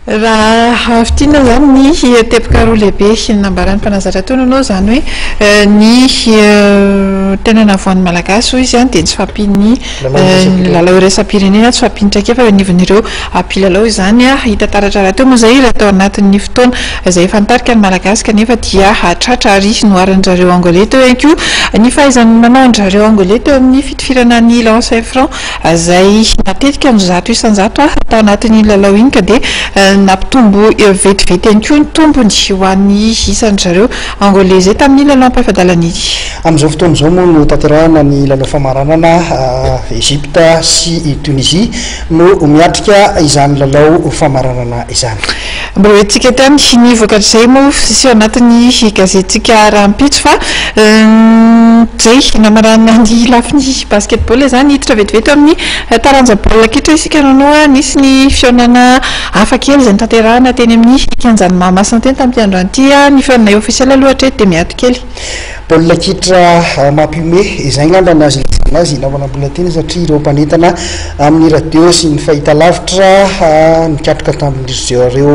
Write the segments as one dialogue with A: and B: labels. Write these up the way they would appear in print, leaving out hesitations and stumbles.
A: Raha fintinina izany ny teboka roa lehibe nambaran'ny mpanazatra teo aloha izany hoe ny tena nahavoan'ny Malagasy hoy izy dia ny tsy fahampian'ny lalao iraisam-pirenena, tsy fahampian'ny traikefa eo anivon'ireo mpilalao izany. Hita taratra rahateo moa izay raha tao anatin'ny fotoana izay efa nitarika ny Malagasy kanefa dia tratra ary noharin-dry zareo Angolais teo ihany koa ny fahaizany manao an-dry zareo Angolais teo amin'ny fitifirana ny lancer franc izay matetika no 100% tao anatin'iny lalao iny ka dia nampitombo vetivety ihany koa ny tombony ho an'ny isan-dry zareo Angolais izay tamin'iny lalao ampahefa-dalana iny.
B: Amin'izao fotoana izao moa no tanterahana ny lalao famaranana, Egypte sy i Tunisie no miatrika izany lalao famaranana izany.
A: Mbola ho entintsika eto ihany ny vokatr'izay moa sy ao anatin'ny gazetintsika rahampitso fa izay namaranana ny lafiny basketball izany. Hiditra vetivety eo amin'ny taranja baolina kitra isika nono a. Nisy ny fihaonana hafa kely izay notanterahina teny amin'ny kianjan'i Mahamasina teny tamin'ity androany ity. Ny fihaonana ofisialy aloha hatreto dia miato kely.
B: Baolina kitra mampihomehy, izay angamba no azo ilazana azy namana Mbolatiana satria ireo mpanentana amin'ny radio sy ny fahitalavitra nikatroka tamin-dry zareo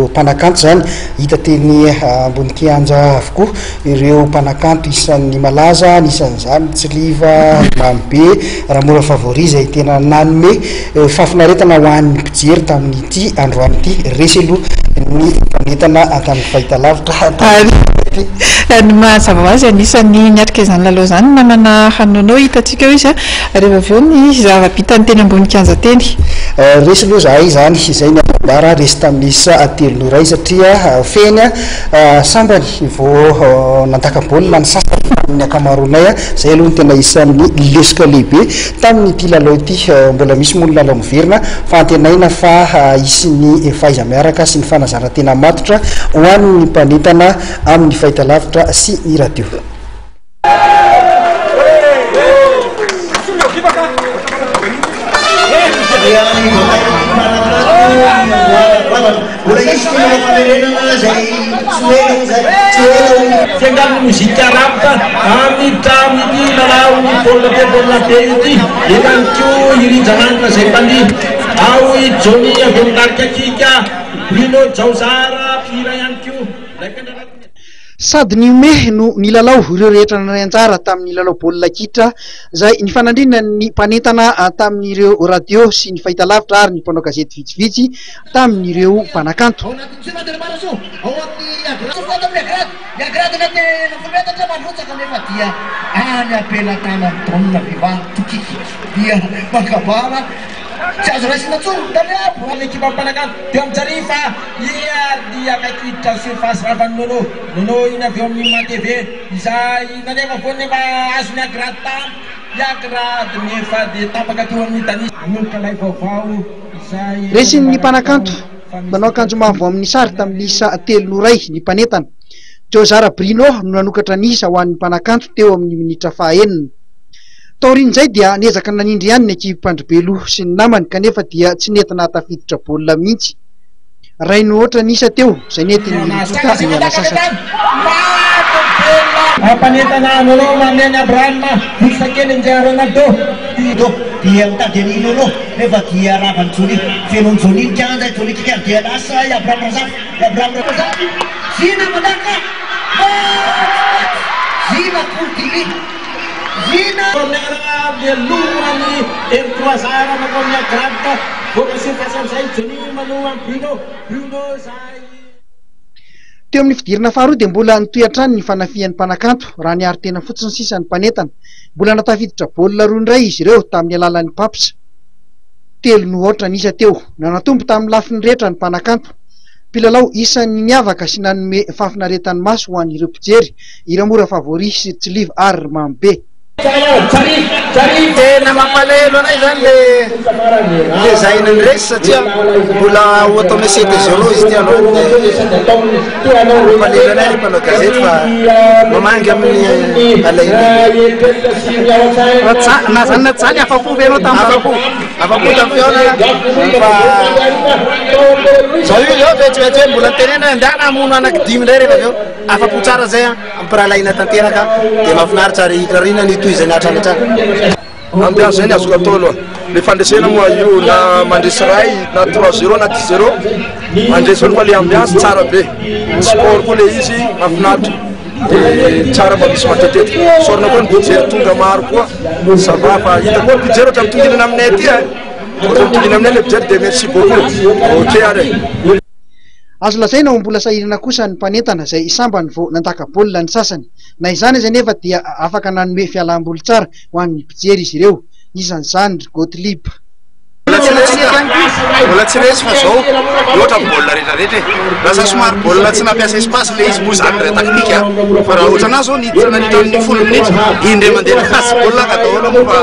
B: mpanakanto izany. Hita teny ambony kianja avokoa ireo mpanakanto isan'ny malaza, anisan'izany Tsiliva, Mamy Be, Ramora Favori izay tena nanome fahafinaretana ho an'ny mpijery tamin'ity androany ity. Resy aloha ny mpanentana tamin'ny fahitalavitra tamin'ity.
A: Ny mazava ho azy, anisan'ny niatrika izany lalao izany ny namana Hanono, hitantsika eo izy rehefa avy eo ny zava-bitany teny ambony kianja teny.
B: Resy aloha izahay izany, izay ny azo ambara, resy tamin'ny isa 3-1 satria fehiny sambany vao nandaka baolina ny sasany tamin'ny ankamaroanay, izay aloha no tena isan'ny lesoka lehibe tamin'ity lalao ity. Mbola misy moa ny lalao miverina fa antenaina fa hisy ny fahaiza-miaraka sy ny fanazaran-tena matotra ho an'ny mpanentana amin'ny fahitalavitra sy ny radio.
C: Fiangalin'ny mozika rap miditra amin'ity lalao baolina be baolina be ity. Eo ihany koa i Rija Lanina izay mpandihy. Ao i Johnny avy eo amin'ny tarika Kika, Bruno Jaozara mpihira ihany koa. Ilay mpiandraikitra.
B: Sady nihomehy no nilalao ireo rehetra nandray anjara tamin'ny lalao baolina kitra izay nifanandrinan'ny mpanentana tamin'ireo radio sy ny fahitalavitra ary ny mpanao gazety vitsivitsy tamin'ireo mpanakanto.
D: Ao anatin'ny Ciudad del Maraso, ao amin'ny Agrado, ato amin'ny Agrado, ny Agrado anaty 60 metatra mandrotsaka nefa dia any am-pelatanan'i Don Viva Tokiky dia makabara tsy azo raisina intsony, taleabo.
C: Ny ekipan'ny mpanakanto teo amin'ny Jarifa i ary dia akaiky hiditra ny surface ravan'i Nono. Nono iny avy eo amin'ny Ma TV izay nalefa voany nefa azon'i Agrado tampoka i Agrado nefa dia tapaka teo amin'ny Danis. Nanolotra ilay vaovao.
B: Resin'ny mpanakanto manao akanjo mavo amin'ny sary tamin'ny isa 3-1 ny mpanentana. Jozara Brino no nanokatra ny isa ho an'ny mpanakanto teo amin'ny minitra fahaenina. Taorian'izay dia niezaka nanindry ihany ny ekipam-pandribelo sy ny namany kanefa dia tsy nety nahatafiditra baolina mihitsy. Iray no aotra ny isa teo, izay nentin'ny roa tonta niala sasatra.
C: Mpanentana Nono manome an'i Abraham vokatra kely indray Ronaldo.
D: Fido dia mitady an'i Nono nefa dia ravan'i Johnny. Fenon'i Johnny ny kianja, i Johnny kikany dia lasa i Abraham Razafy. I Abraham Razafy, Zina mandaka! Maty! Zina Kourdili! Zina!
C: Corner mialohan'ny Hery Croisard natao ny Agrad. Voaka surface amin'izay Johnny manoa an'i Bruno. Bruno izay.
B: Teo amin'ny fidirana faharoa dia mbola nitohy hatrany ny fanafihan'ny mpanakanto raha niaro tena fotsiny sisa ny mpanentana. Mbola natafiditra baolina roa indray izy ireo tamin'ny alalan'ny Paps. Telo no aotra ny isa teo. Nanatombo tamin'ny lafiny rehetra ny mpanakanto. Mpilalao isan'ny niavaka sy nanome fahafinaretan'ny maso ho an'ireo mpijery i Ramora Favori sy ry Tsiliva ary ry Mamy Be.
E: Tena mampalahelo anay zany le le zahay nandresy satria mbola ho atao amin'ny sept zéro izy ity androany dia mampalahelo anay le mpanao gazety fa mamangy amin'ny alahelo.
B: Na zany na tsy zany afa-po ve ianao tamin'ny
E: Afa-po, afa-po tamin'ny fihaonana fa zao io zao vetivety hoe mbola nitenenana hoe andeha hamono anaky dimy indray rehefa avy eo, afa-po tsara zay an. Ampirahalahiana tanteraka dia mahafinaritra ary irariana ny hitohizany hatrany hatrany.
F: Ambiance zay ny azoko atao aloha. Le fandresena moa io na mandresy iray na trois zéro na dix zéro mandresy foana fa le ambiance tsara be. Sport koa le izy mahafinaritra de tsara mba misy matetitetika. Isaorana koa ny mpijery tonga maro koa ça va fa hita koa ny mpijery ohatran'ny mitongilana aminay aty e. Ohatran'ny mitongilana aminay le mpijery de merci beaucoup. Ok ary e.
B: Azo lazaina ho mbola sahirana kosa ny mpanentana izay sambany vao nandaka baolina ny sasany. Na izany aza anefa dia afaka nanome fialam-boly tsara ho an'ny mpijery izy ireo. Isan'izany ry Gothlieb.
E: Mbola tsy resy ka, mbola tsy resy fa zao mihoatra ny baolina rehetra rehetra e. Lasa somary baolina tsy nampiasa espace le izy moa zany raha tactique a. Fa raha ohatrana zao niditra nandritra ny folo minitra indray mandeha nahazo baolina ka daholo moa fa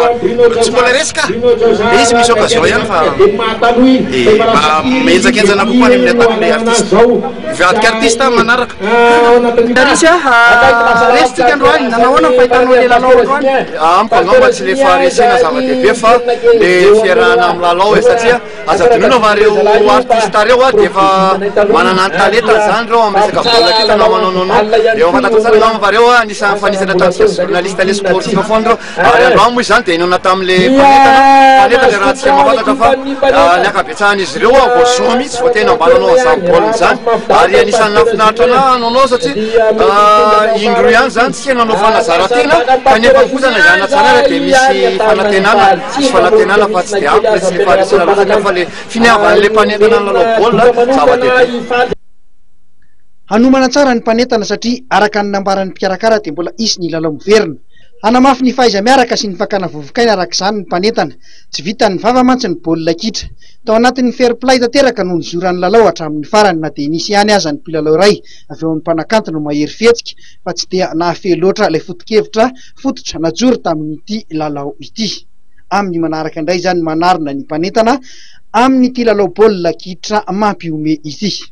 E: tsy mbola resy ka. Le izy misy occasion ihany fa de mba mihenjakenjana kokoa any amin'ny attaque le artiste. Mivadika artiste manaraka.
B: Resy a! Resy tsika androany, nanao ahoana ny fahitanao ilay lalao androany?
E: Amiko angamba tsy le faharesena zava-dehibe fa le fiarahana amin'ny lalao e, satria aza adinoina fa reo artiste reo a dia efa manana ny talentany zany reo amin'ny resaka baolina kitra na manao non non, efa fantatra tsara angamba fa reo a anisan'ny fanisany ataontsika journaliste le sportif foana reo. Ary androany moa izany dia nihaona tamin'le mpanentana, mpanentana iarahantsika mahafantatra fa ny ankabetsahan'izy ireo vao zao mihitsy vao tena mba nanao an'izany baolina izany, ary anisan'ny nahafinaritra anah nanao satria indroa ihany izany tsika nanao fanazaran-tena kanefa kosa na izany na tsy izany ary dia misy fanantenana, misy fanantenana fa tsy dia ampy le tsy le faharesena loatra anefa fa le finiavan'le mpanentana ny lalao baolina zava-dehibe.
B: Hanomana tsara ny mpanentana satria araka ny nambaran'ny mpikarakara dia mbola hisy ny lalao miverina. Hanamafy ny fahaiza-miaraka sy ny fakana vovokaina araka izany ny mpanentana. Tsy vitan'ny vava mantsy ny baolina kitra. Tao anatin'ny fair play tanteraka no nizoran'ny lalao hatramin'ny farany na dia nisy ihany aza ny mpilalao iray avy ao amin'ny mpanakanto no mahery fihetsika fa tsy dia nahafehy loatra ilay foto-kevitra fototra najoro tamin'ity lalao ity. Amin'ny manaraka indray izany manarina ny mpanentana amin'ity lalao baolina kitra mampihomehy ity.